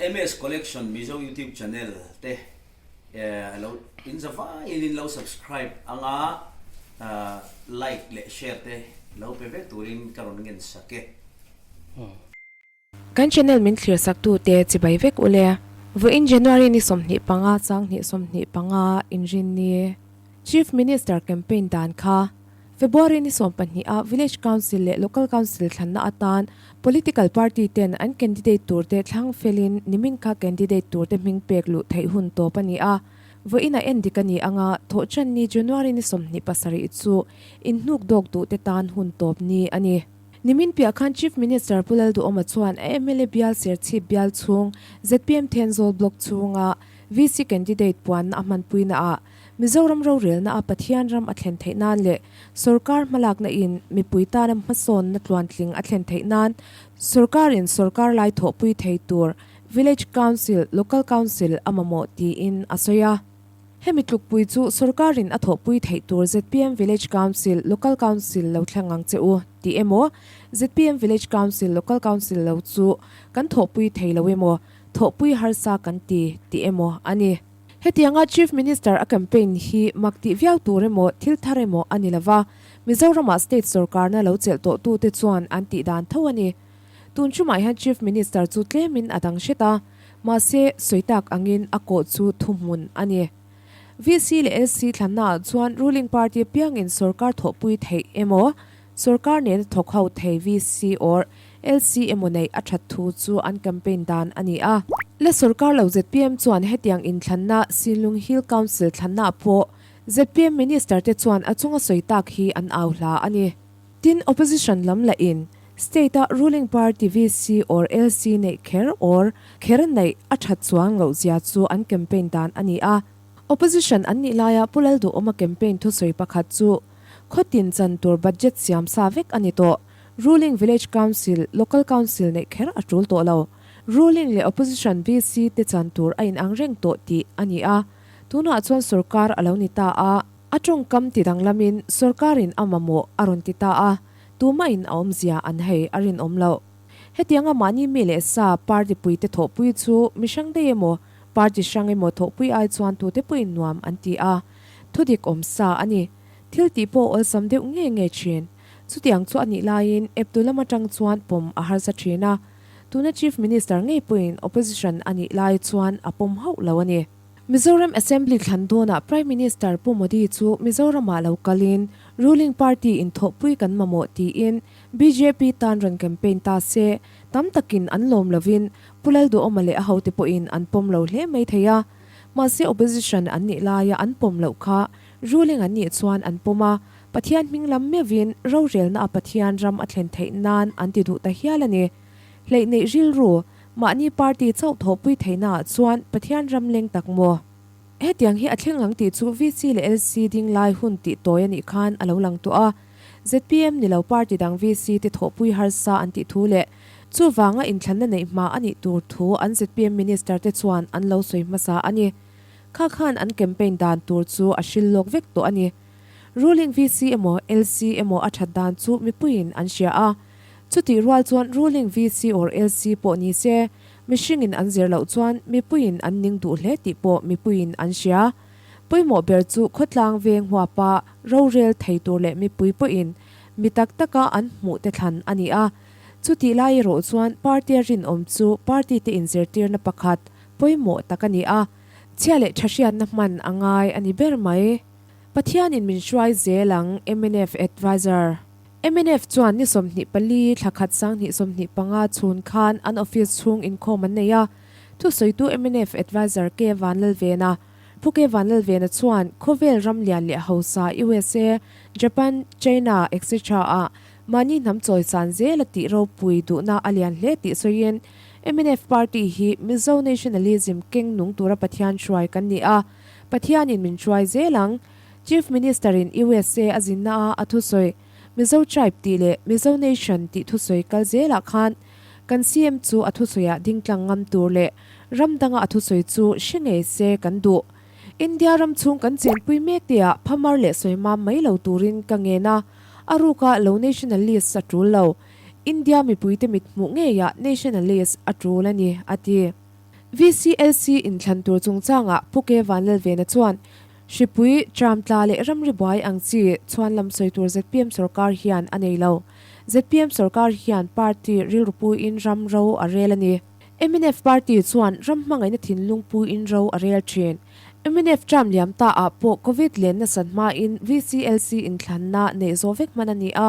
MS Collection Mizo YouTube channel te lo in za vaiin in lo subscribe anga like leh share te lo pe vek turin ka rawn ngen sak e. Kan channel min thlir sak tu te chibai vek u le. Vawiin January ni 25 changhnih 25 inrinni Chief Minister campaign dan kha February ni 12 ah Village Council leh Local Council thlanna atan Political party ten an candidate tur te thlang felin nimin kha candidate tur te hming pek luh theih hun tawp a ni a. Vawiin a en dik a ni anga thawhchan ni January ni 27 chu inhnuk dawk duh te tan hun tawp ni a ni. Nimin piah khan Chief Minister Pu Lalduhawma chuan a mla bial Serchhip bial chhung zpm Thenzawl Block chhunga VC candidate puanna a hmanpuina ah Mizoram rorelna a Pathian ram a thlen theih nan leh sorkar hmalakna in mipui tana hmasawnna tluantling a thlen theih nan sorkar in sorkar lai thawhpui thei tur Village Council, Local Council a mamawh tiin a sawi a. Hemi tlukpui chu sorkarin a thawhpui theih tur zpm Village Council, Local Council lo thleng ang che u tih emaw, zpm Village Council, Local Council lo chu kan thawhpui thei lo emaw, thawhpui harsa kan ti tih emaw a ni. Hetianga Chief Minister a campaign hi mak tih viau tur emaw, thil thar emaw a ni lova, Mizoramah state sorkarna lo chelh tawhtute chuan an tih dan tho a ni. Tun chumah hian Chief Minister chu tlemin a dang hret a, mahse sawi tak angin a kawh chu thuhmun a ni. VC leh LC thlannaah chuan ruling party apiangin sorkar thawhpui theih emaw, sorkar nena thawk ho thei VC or LC emaw neih a that thu chu an campaign dan a ni a. La sorkar lo zpm chuan hetiang inthlanna Sinlung Hill Council thlannaah pawh zpm Minister te chuan a chunga sawi tak hi an au hla a ni. Tin, opposition lam lahin State-a ruling party VC or LC neih kher or kher neih a that chuang loh zia chu an campaign dan a ni a. Opposition an nih laia Pu Lalduhawma campaign thusawi pakhat chu khawtin chan tur budget siam sa vek a ni tawh. Ruling Village Council, Local Council neih kher a tul tawh lo. Ruling leh opposition VC te chan tur a inang reng tawh tih a ni a. Tunah chuan sorkar a lo ni ta a. A tawngkam ti danglamin sorkarin a mamawh a rawn ti ta a, tumahin a awmzia an hei a rinawm loh. Hetianga mahni mi leh sa party puite thawhpui chu mi hrang daih emaw, party hrang emaw thawhpui ai chuan tute pawhin nuam an ti a, thudik awm sa a ni. Thil tih pawh awlsam deuh nge nge thin. Chutiang chu a nih laiin eptu lam atang chuan pawm a harsa thin a, tuna Chief Minister ngei pawhin opposition a nih lai chuan a pawm hauh lo a ni. Mizoram Assembly thlan dawnah Prime Minister Pu Modi chu Mizoramah lo kalin ruling party in thawhpui kan mamawh tiin bjp tan rawn campaign ta se, tam takin an lawm lovin Pu Lalduhawma leh a hote pawhin an pawm lo hle mai thei a. Mahse opposition an nih laia an pawm loh kha ruling an nih chuan an pawm a, Pathian hming lam meuhin rorelna a Pathian ram a thlen theih nan an ti duh ta hial a ni. Hleih neih rilru Mahni party chauh thawhpui theihnaah chuan Pathian ram leng tak maw? Hetiang hi a thleng ang tih chu VC leh LC ding lai hun tih tawi a nih khan a lo lang tawh a. Zpm ni lo party dang VC te thawhpui harsa an tih thu leh chuvanga inthlanna neih hma a nih tur thu an zpm minister te chuan an lo sawi hmasa a ni. Kha khan an campaign dan tur chu a hril lawk vek tawh a ni. Ruling VC emaw LC emaw a that dan chu mipuiin an hria a. Chutih rual chuan ruling VC or LC pawh ni se, mihringin an zir loh chuan mipuiin an ning duh hle tih pawh mipuiin an hria. Pawimawh ber chu khawtlang veng huapa rorel thei tur leh mipui pawhin mi tak taka an hmuh te thlan a ni a. Chutih lai erawh chuan party a rinawm chu party te inzirtirna pakhat pawimawh tak a ni a, chhia leh tha hriatna hman a ngai a ni ber mai. Pathianin min hruai zel ang, mnf Adviser. Mnf chuan ni 24 thla khat 2025 chhun khan an office chhung inkhawm an nei a, thusawitu mnf Adviser K Vanlalvena, Pu K Vanlalvena chuan khawvel ram lian leh hausa usa, Japan, China etc ah mahni hnam chawisan zel a tih ropui duhna a lian hle tih sawiin mnf party hi Mizo nationalism keng nung tura Pathian hruai kan ni a, Pathianin min hruai zel ang. Chief Minister in usa a zinna a a thusawi Mizo Tribe tih leh Mizo Nation tih thusawi kal zelah khan kan CM chu a thusawiah ding tlang ngam tur leh ram danga a thusawi chu hre ngei se kan duh. India ram chhung kan chenpui mek teah phamar leh sawi mam mai lo turin ka ngen a, a ruka lo nationalist a tul lo. India mipuite mit hmuh ngeiah nationalist a tul a ni, a ti. VCLC inthlan tur chungchangah Pu Ke Vanlalvena chuan, Hripui, tramtla leh ramri buai ang chi chhuan lam sawi tur zpm sorkar hian a nei lo. Zpm sorkar hian party rilru puiin ram ro a rel a ni. Mnf party chuan ram hmangaihna thinlung puiin ro a rel thin. Mnf tram liam ta ah pawh Covid len nasat hmain VCLC inthlanna neih zawh vek hman a ni a.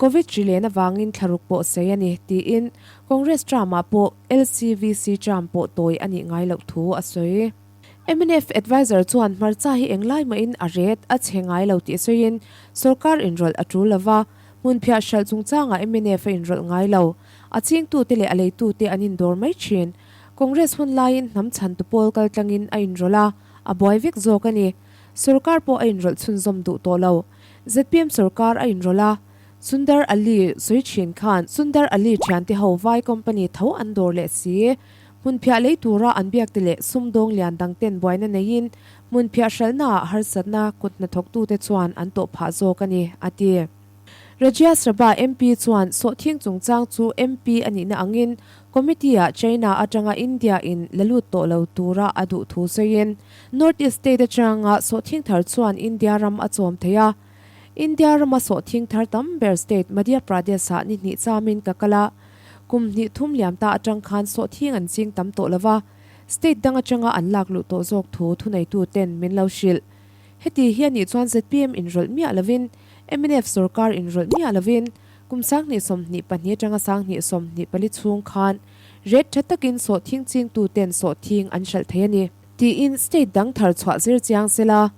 Covid hri len avangin thlaruk pawh sei a ni, tiin Congress tram-ah pawh LCVC tram pawh tawi a nih ngai loh thu a sawi. Mnf adviser chuan hmarcha hi englai mahin a ret a chhe ngai lo tih sawiin sorkar inrawlh a tul lova, hmunphiah hralh chungchangah mnf a inrawlh ngai lo. A chingtute leh a leitute an indawr mai thin. Congress hun laiin hnam chhantu pawl kaltlangin a inrawlh a, a buai vek zawk a ni. Sorkar pawh a inrawlh chhunzawm duh tawh lo. Zpm sorkar a inrawlh a, Sundar Ali sawi thin khan Sundar Ali thiante ho vai company tho an dawr leh si. Hmunphiah lei tura an biakte leh sumdawng lian dang ten buaina neiin hmunphiah hralhnaah harsatna kut hnathawktute chuan an tawh phah zawk a ni, a ti. Rajya Sabha MP chuan sawhthing chungchang chu MP a nihna angin Committee-ah China atanga India-in la lut tawh lo tura a duh thu sawiin North East state atanga sawhthing thar chuan India ram a chawm thei a. India rama sawhthing thar tam ber state Madhya Pradesh-ah ni hnih chamin ka kal a, kum hnih thum liam ta atang khan sawhthing an ching tam tawh lova, state dang atanga an lak luh tawh zawk thu thuneituten min lo hrilh. Heti hi a nih chuan zpm inrawlh miah lovin, mnf sorkar inrawlh miah lovin, kum 2024 atanga 2024 chhung khan rate tha takin sawhthing chingtuten sawhthing an hralh thei a ni. Tiin state dang thar chhuah zir chiang sela,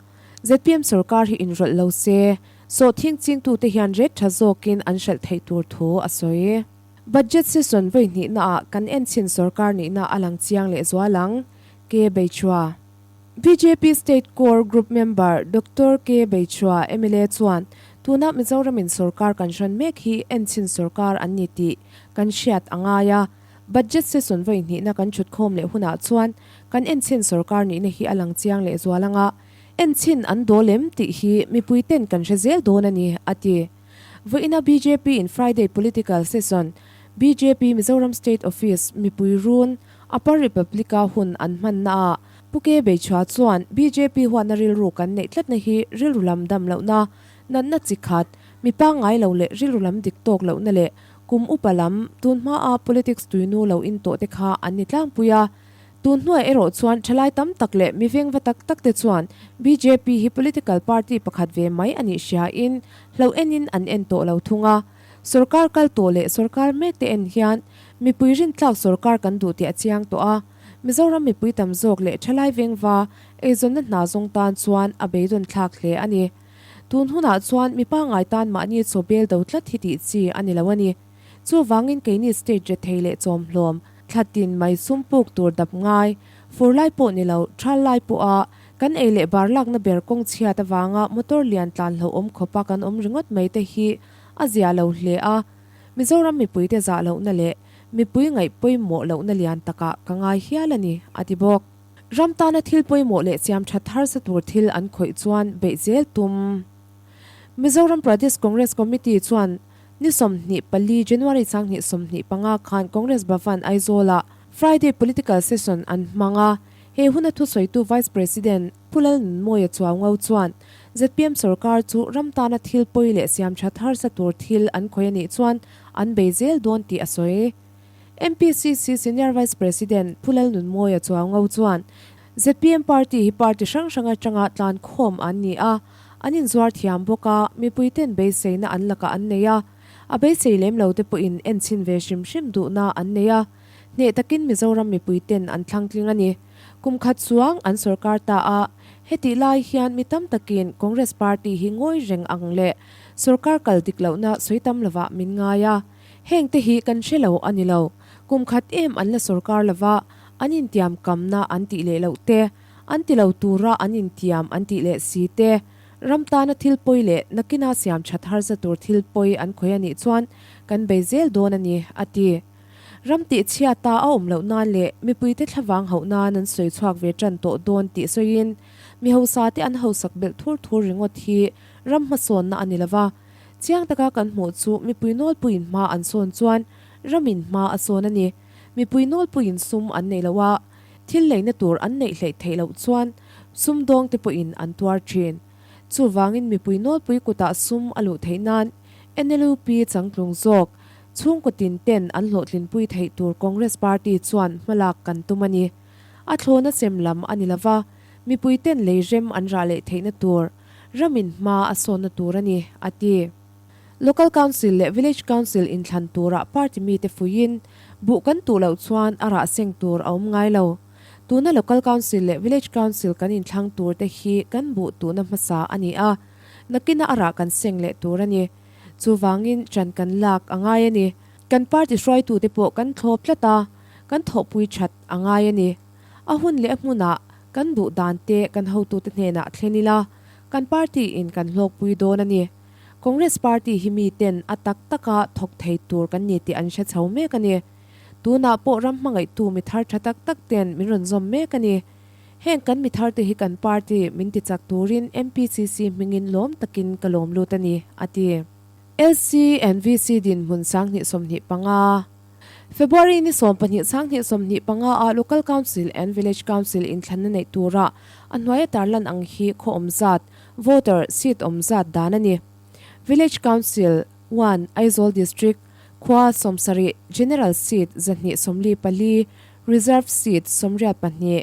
zpm sorkar hi inrawlh lo se, sawhthing chingtute hian rate tha zawkin an hralh theih tur thu a sawi. Budget session vawi hnihnaah kan enchhin sorkar nihna a lang chiang lehzual ang, K. Beichhua. Bjp State Core Group member Doctor K. Beichhua, mla chuan tuna Mizoramin sorkar kan hran mek hi enchhin sorkar an ni tih kan hriat a ngai a. Budget session vawi hnihna kan thutkhawm leh hunah chuan kan enchhin sorkar nihna hi a lang chiang leh zual anga enchhin an dawl em tih hi mipuiten kan hre zel dawn a ni, a ti. Vawiina bjp in Friday Political Session, bjp Mizoram State Office mipui run, Upper Republic-a hun an hmannaah Pu Ke Beichhua chuan bjp huatna rilru kan neih tlatna hi rilru lam dam lohna, natna chi khat, mi pangngai lo leh rilru lam dik tawk lohna leh kum upa lam, tun hmaa politics tuinu lo in tawh te kha an ni tlangpui a. Tun hnuai erawh chuan thalai tam tak leh mi vengva tak tak te chuan bjp hi political party pakhat ve mai a nih hriain hloh enin an en tawh lo thung a. Sorkar kal tawh leh sorkar mek te en hian mipui rintlak sorkar kan duh tih a chiang tawh a. Mizoram mipui tam zawk leh thalai vengva eizawnna hna zawng tan chuan a beidawn thlak hle a ni. Tun hunah chuan mi pangngai tan mahni chaw bel do tlat hi tih chi a ni lo a ni. Chuvangin keini state rethei leh chawmhlawm, thla tin mai sum puk tur dap ngai, fur lai pawh ni lo, thal lai pawha kan ei leh bar lakna ber kawng chhiat avanga motor lian tlan hlauhawm khawpa kan awm ringawt mai te hi a zia lo hle a. Mizoram mipuite zah lohna leh mipui ngaih pawimawh lohna lian takah ka ngai hial a ni, a ti bawk. Ram tana thil pawimawh leh siam that harsa tur thil an khawih chuan beih zel tum. Mizoram Pradesh Congress Committee chuan ni 24 January 2025 khan Congress Bhavan Aizawlah Friday Political Session an hmang a, he huna thusawitu Vice President Pu Lalnunmawia Chuaungo chuan zpm sorkar chu ram tana thil pawi leh siam that harsa tur thil an khawih a nih chuan an bei zel dawn tih a sawi. MPCC Senior Vice President Pu Lalnunmawia Chuaungo chuan zpm party hi party hrang hrang atanga tlan khawm an ni a, an inzuar thiam bawk a, mipuiten beiseina an lakah an nei a, a beisei lem lo te pawhin enchhin ve hrim hrim duhna an nei a, hneh takin Mizoram mipuiten an thlangtling a ni. Kum khat chuang an sorkar ta a, hetih lai hian mi tam takin Congress party hi ngawi reng ang leh sorkar kal dik lohna sawi tam lovah min ngai a. Heng te hi kan hre lo a ni lo. Kum khat em an la sorkar lova, an intiam kamna an tih leh loh te, an ti lo tura an intiam an tih leh si te, ram tana thil pawi leh nakina siam that harsa tur thil pawi an khawih a nih chuan kan bei zel dawn a ni, a ti. Ram tih chhiata a awm loh nan leh mipuite thlavang hauh nan an sawi chhuak ve tan tawh dawn tih sawiin, mi hausa te an hausak belh thur thur ringawt hi ram hmasawnna a ni lo va. Chiang taka kan hmuh chu mipui nawlpuiin hma an sawn chuan ramin hma a sawn a ni. Mipui nawlpuiin sum an nei lo a. Thil leina tur an neih hleih theih loh chuan sumdawng te pawhin an tuar thin. Chuvangin mipui nawlpui kutah sum a luh theih nan NLUP changtlung zawk chhungkaw tin ten an hlawhtlinpui theih tur Congress Party chuan hmalak kan tum a ni. A thlawna sem lam a ni lova, mipui ten lei rem an rah leh theihna tur ramin hma a sawnna tur a ni, a ti. Local Council leh Village Council inthlan turah party mite fuiin buh kan tuh loh chuan a rah seng tur a awm ngai lo. Tuna Local Council leh Village Council kan inthlang tur te hi kan buh tuhna hmasa a ni a, nakina a rah kan seng leh tur a ni. Chuvangin ṭan kan lak a ngai a ni. Kan party hruaitute pawh kan thlawp tlat a, kan thawhpui ṭhat a ngai a ni. A hun leh a hmunah kan duh dan te kan hotute hnenah thlen ila, kan party in kan hlawkpui dawn a ni. Congress party hi mi ten a tak taka thawk thei tur kan ni tih an hre chho mek a ni. Tunah pawh ram hmangaihtu mi thar tha tak tak ten min rawn zawm mek a ni. Heng kan mi thar te hi kan party min ti chak turin MPCC hmingin lawm takin ka lawm lut a ni, a ti. LC and VC dinhmun 2025. February ni 12 2025 ah Local Council and Village Council inthlanna neih turah a hnuaia tarlan ang hi khaw awm zat, voter, seat awm zat dan a ni. Village Council, one, Aizawl District, khua 70, General seat 244, Reserved seat 82,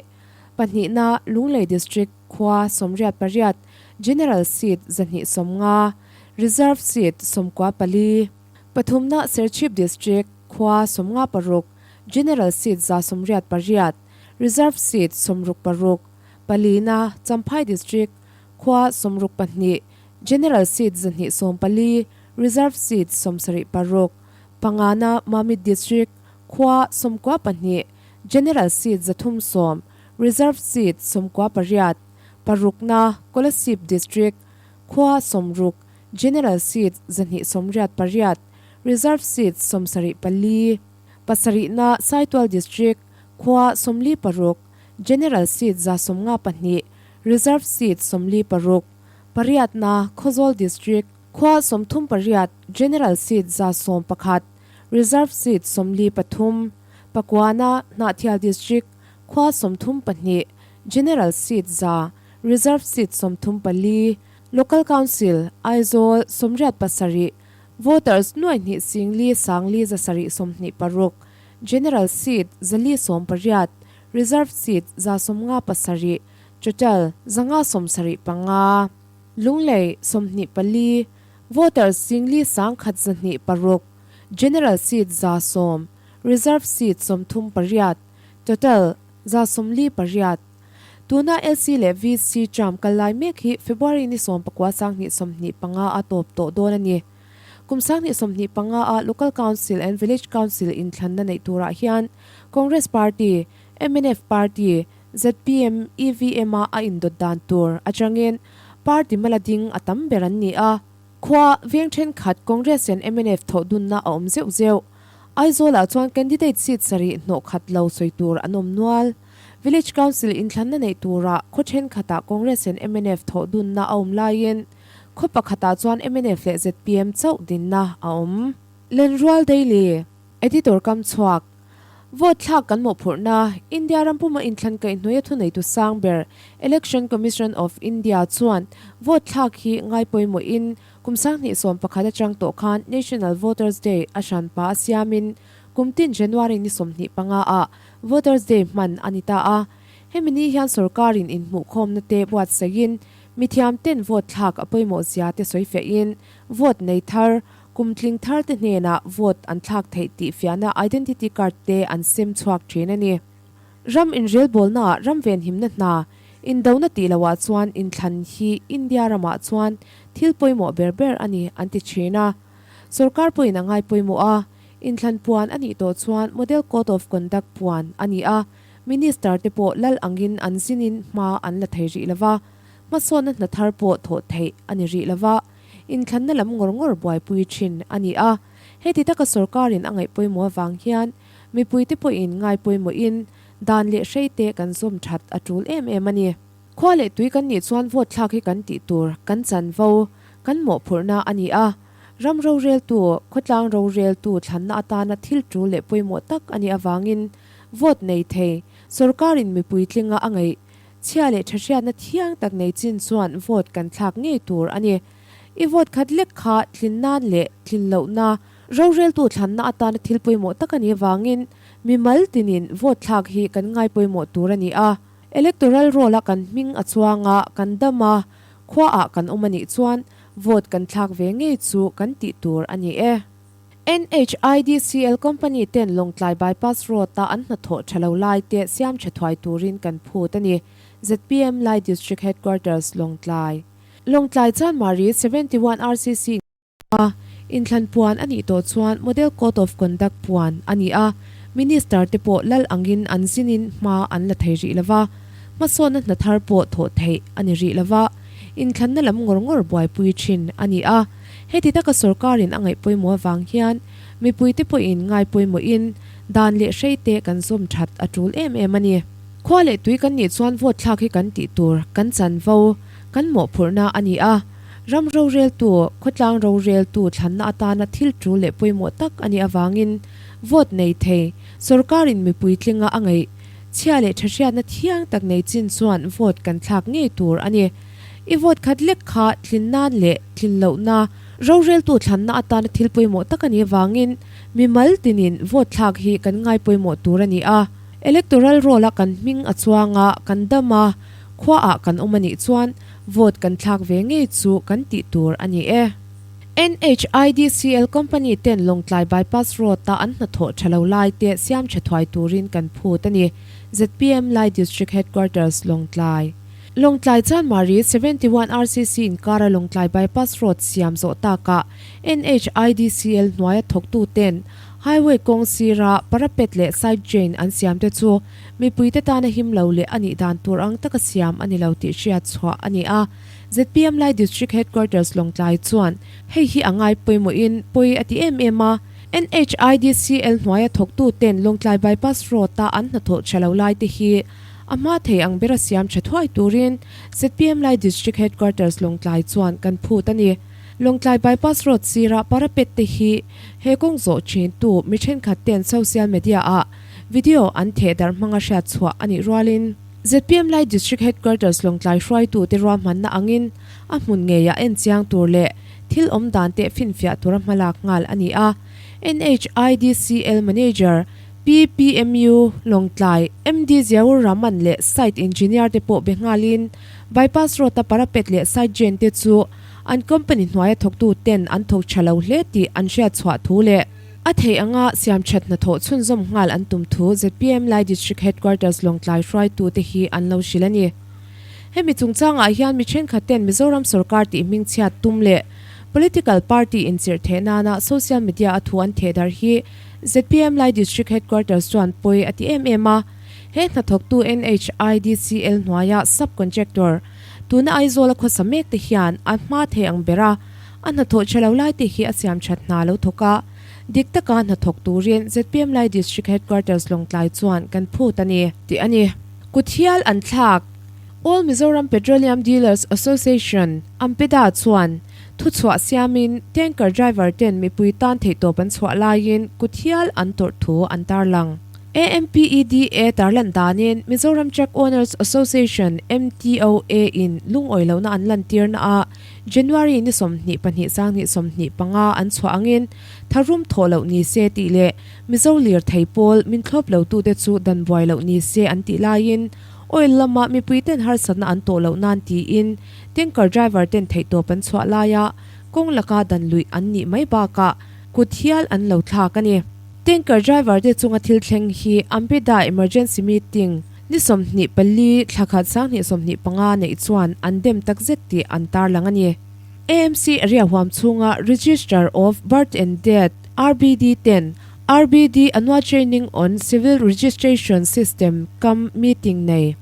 pahnihna Lunglei District, khua 88, General seat 250, Reserved seat 94, pathumna Serchhip District, khua 56, General seat 188, Reserved seat 66, palina Champhai District, khua 62, General seat 214, Reserved seat 76, pangana Mamit District, khua 92, General seat 310, Reserved seat 98, parukna Kolasib District, khua 60, General seat 288, Reserved seat 74, pasarihna Saitual District, khua 46, General seat 152, Reserved seat 46, pariatna Khawzawl District, khua 38, General seat 111, Reserved seat 43, pakuana Hnahthial District, khua 32, General seat 100, Reserved seat 34, Local Council, Aizawl, 87, Voters nuaihnih singli sangli 726, General seat 418, Reserved seat 157, total 575. Lunglei, 24, Voters singli 1126, General seat 110, Reserved seat 38, total 148. Tuna LC leh VC term kal lai mek hi February ni 19 2025 a tawp tawh dawn a ni. Kum 2025 a Local Council and Village Council inthlanna neih turah hian Congress Party, mnf Party, zpm, EVM a a indawt dan tur atangin party mala ding a tam ber an ni a. Khua veng thenkhat Congress and mnf thawh dunna a awm zeuh zeuh. Aizawlah chuan candidate seat sarih hnawh khat lo sawi tur an awm nual. Village Council inthlanna neih turah khaw thenkhatah Congress and mnf thawh dunna a awm laiin khaw pakhatah chuan mnf leh zpm chauh dinna a awm. Lenrual Daily, Editor kam chhuak, Vote thlak kan mawhphurhna, India ram puma inthlan kaihhnawia thuneitu sang ber Election Commission of India chuan vote thlak hi ngai pawimawhin kum 2011 atang tawh khan National Voters Day a hranpa a siamin kum tin January ni 25 ah Voters Day hman a ni ta a. Hemi ni hian sorkarin inhmuhkhawmna te buatsaihin mithiam ten vote thlak a pawimawh zia te sawi fiahin vote nei thar Kum tling thar te hnenah vote an thlak theih tih fiahna identity card te an sem chhuak thin a ni. Ram inrelbawlnaah ram venhimna hna indona tih loah chuan inthlan hi India ramah chuan thil pawimawh ber ber a ni an ti thin a. Sorkar pawhin a ngai pawimawh a, inthlan puan a nih tawh chuan Model Code of Conduct puan a ni a, Minister te pawh lal angin an zinin hma an la thei rih lova, hmasawnna hna thar pawh thawh theih a ni rih lova. Inthlanna lam ngawr ngawr buaipui thin a ni a, heti taka sorkarin a ngaih pawimawh avang hian mipuite pawhin ngai pawimawhin dan leh hreite kan zawm that a tul em em a ni. Khua leh tui kan nih chuan vote thlak hi kan tih tur, kan chanvo, kan mawhphurhna a ni a, ram roreltu, khawtlang roreltu thlanna atana thil tul leh pawimawh tak a nih avangin vote nei thei. Sorkarin mipui tlinga a ngaih chhia leh tha hriatna thiang tak nei chin chuan vote kan thlak ngei tur a ni. I vote khat lek kha tlin nan leh tlin lohna roreltu thlanna atana thil pawimawh tak a nih avangin mimal tinin vote thlak hi kan ngai pawimawh tur a ni a. Electoral roll-a kan hming a chuang a, kan dam a, khuaah kan awm a nih chuan vote kan thlak ve ngei chu kan tih tur a ni e. NHIDCL company ten Lawngtlai Bypass Road-a an hnathawh tha lo lai te siam tha thuai turin kan phut a ni, zpm Lai District Headquarters, Lawngtlai. Lawngtlai Chanmari 71 RCC a inthlan puan a nih tawh chuan Model Code of Conduct puan a ni a, Minister te pawh lal angin an zinin hma an la thei rih lova, hmasawnna hna thar pawh thawh theih a ni rih lova, inthlanna lam ngawr ngawr buaipui thin a ni a. Heti taka sorkarin a ngaih pawimawh avang hian mipuite pawhin ngai pawimawhin dan leh hreite kan zawm that a tul em em a ni. Khua leh tui kan nih chuan vote thlak hi kan tih tur, kan chanvo, kan mawhphurhna a ni a. Ram roreltu, khawtlang roreltu thlanna atana thil tul leh pawimawh tak a nih avangin vote nei thei sorkarin mipui tlinga a ngaih chhia leh tha hriatna thiang tak nei chin chuan vote kan thlak ngei tur a ni. I vote khat lek kha tlin nan leh tlin lohna roreltu thlanna atana thil pawimawh tak a nih avangin mimal tinin vote thlak hi kan ngai pawimawh tur a ni a. Electoral roll-a kan hming a chuang a, kan dam a, khuaah kan awm a nih chuan vote kan thlak ve ngei chu kan tih tur a ni e. NHIDCL company ten Lawngtlai Bypass Road-a an hnathawh tha lo lai te siam tha thuai turin kan phut a ni, zpm Lai District Headquarters, Lawngtlai. Lawngtlai Chanmari 71 RCC inkara Lawngtlai Bypass Road siam zawh takah NHIDCL hnuaia thawktuten Highway kawng sira parapet leh side drain an siamte chu mipuite tana him lo leh a nih dan tur ang taka siam a ni lo tih hriat chhuah a ni a. Zpm Lai District Headquarters Lawngtlai chuan hei hi a ngai pawimawhin pawi a ti em em a. NHIDCL hnuaia thawktuten Lawngtlai Bypass Road-a an hnathawh tha lo laite hi A hma thei ang bera siam tha thuai turin zpm Lai District Headquarters Lawngtlai chuan kan phut a ni. Lawngtlai Bypass Road sira parapet te hi he kawng zawh thintu mi thenkhat ten social media ah video an theh darh hmanga hriat chhuah a nih rualin zpm Lai District Headquarters Lawngtlai hruaitute ruahmanna angin a hmun ngeiah en chiang tur leh thil awm dan te finfiah tura hmalak nghal a ni a. NHIDCL Manager PPMU, Lawngtlai, MD Ziaur Rahman leh Site Engineer te pawh be nghalin Bypass Road-a parapet leh site drain te chu an company hnuaia thawktu ten an thawk tha lo hle tih an hriat chhuah thu leh a theih anga siam that hnathawh chhunzawm nghal an tum thu zpm Lai District Headquarters Lawngtlai hruaitu te hi an lo hrilh a ni. Hemi chungchangah hian mi thenkhat ten Mizoram sorkar tih hmingchhiat tum leh Political party inchirh theh nana social media a thu an theh darh hi Zpm Lai District Headquarters chuan pawi a ti em em a, he hnathawktu NHIDCL hnuaia sub-contractor tuna Aizawl a khawsa mek te hian a hma thei ang bera a hnathawh tha lo lai te hi a siam that hna lo thawk a, dik taka hnathawk turin zpm Lai District Headquarters Lawngtlai chuan kan phut a ni tih a ni. Kut hial an thlak. All Mizoram Petroleum Dealers Association, AMPEDA, chuan Thuchhuah siamin tanker driver ten mipui tan theihtawp an chhuah laiin kut hial an tawrh thu an tarlang. AMPEDA tarlan danin Mizoram Truck Owners Association, MTOA, in lungawi lohna an lantirna ah January ni 22 2025 an chhuah angin tharum thawh loh ni se tih leh Mizo lirthei pawl min thlawp lotute chu dan buai loh ni se an tih laiin oil lama mipui ten harsatna an tawh loh nan tiin Tanker driver ten theihtawp an chhuah laia kawng laka dan luih an nih mai bakah kut hial an lo thlak a ni. Tanker driver te chunga thil thleng hi Ampeda emergency meeting ni 24 thla khat 2025 neih chuan an dem takzet tih an tarlang a ni. AMC area huam chhunga Register of Birth and Death, RBD, ten RBD Annual Training on Civil Registration System kam meeting nei.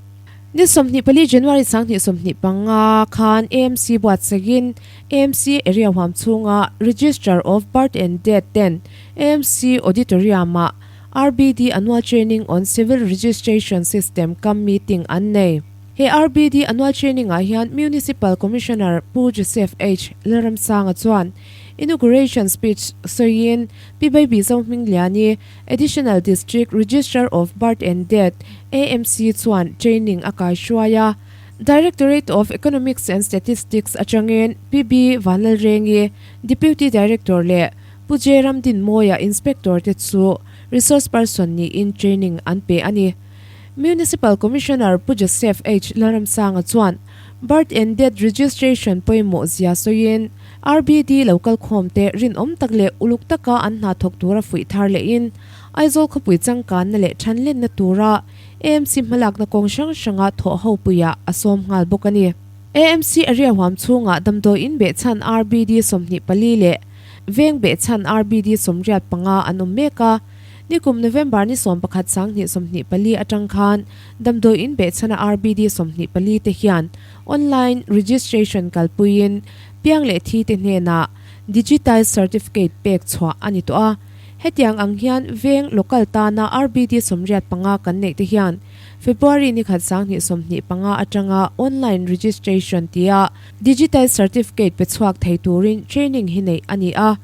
Ni 24 January 2025 khan AMC buatsakin AMC area huam chhunga Registrar of Birth and Death ten AMC Auditorium-ah RBD Annual Training on Civil Registration System kam meeting an nei. He RBD Annual Training-ah hian Municipal Commissioner Pu Joseph H. Lalramsanga chuan Inauguration speech sawiin Pi Baby Zohmingliani, Additional District Registrar of Birth and Death, AMC chuan training a kaihruai a. Directorate of Economics and Statistics atangin Pi B Vanlalrengi, Deputy Director leh Pu J Ramdinmawia Inspector te chu Resource Person niin training an pe a ni. Municipal Commissioner Pu Joseph H Lalramsanga chuan Birth and Death Registration pawimawh zia sawiin RBD lo kalkhawmte rinawm tak leh uluk taka an hna thawk tura fuih thar lehin Aizawl khawpui changkanna leh thanlenna tura AMC hmalakna kawng hrang hranga thawh ho puiah a sawm nghal bawk a ni. AMC area huam chhungah damdawi in behchhan RBD 24 leh veng behchhan RBD 85 an awm mek a. Nikum November ni 11 2024 atang khan damdawi in behchhana RBD 24 te hian online registration kalpuiin piang leh thi te hnenah digitized certificate pek chhuah a ni tawh a. Hetiang ang hian veng local tana RBD 85 kan neih te hian February ni khat 2025 atanga online registration tia digitized certificate pe chhuak thei turin training hi neih a ni a,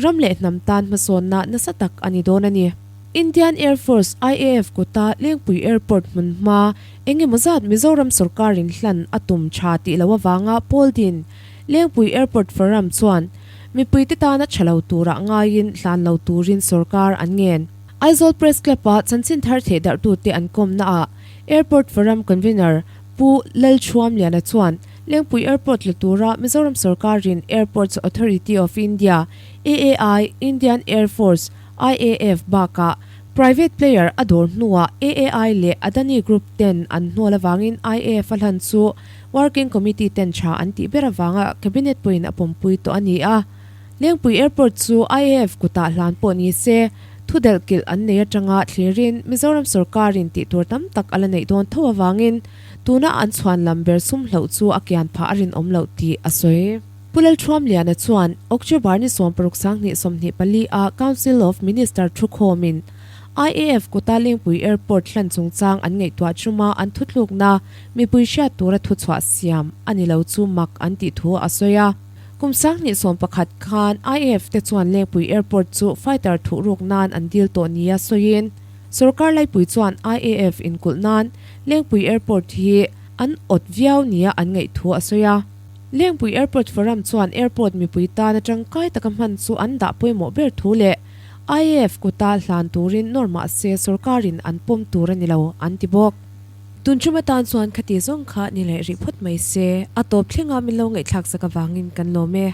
ram leh hnam tan hmasawnna nasa tak a ni dawn a ni. Indian Air Force, IAF, kuta Lengpui Airport hmun hma eng emaw zat Mizoram sawrkarin hlan a tum tha tih loh avanga pawl din Lengpui Airport Forum chuan mipuite tana tha lo turah ngaiin hlan lo turin sawrkar an ngen. Aizawl Press Club-a chanchin thar thehdarhtute an kawmnaah Airport Forum Convener Pu Lalchhuamliana chuan Lengpui Airport la tura Mizoram sawrkarin Airports Authority of India, AAI, Indian Air Force, IAF, bakah private player a dawr hnuah AAI leh Adani Group ten an hnual avangin IAF a hlan chu Working Committee ten tha an tih ber avanga Cabinet pawhin a pawmpui tawh a ni a. Lengpui Airport chu IAF kutah hlan pawh ni se, thu delh kilh an nei atanga thlirin Mizoram sawrkarin tih tur tam tak a la neih dawn tho avangin tuna an chhuan lam ber sum hloh chu a kian phah a rinawm loh tih a sawi. Pu Lalthuamliana chuan October ni 16 2024 a Council of Minister thukhawmin IAF kuta Lengpui Airport hlan chungchang an ngaihtuah chuma an thutlukna mipui hriat tura thuchhuah siam a ni lo chu mak an tih thu a sawi a. Kum 2011 khan IAF te chuan Lengpui Airport chu fighter thuhruk nan an dil tawh nia sawiin sorkar laipui chuan IAF inkulh nan Lengpui Airport hi an awt viau nia an ngaih thu a sawi a. Lengpui Airport Forum chuan airport mipui tana tangkai taka hman chu an dah pawimawh ber thu leh IAF kuta hlan turin nawr mah se sorkarin an pawm tur a ni lo an ti bawk. Tun tum atan chuan khati zawng kha ni leh rih phawt mai se, a tawp thlenga min lo ngaihthlak sak avangin kan lawm e.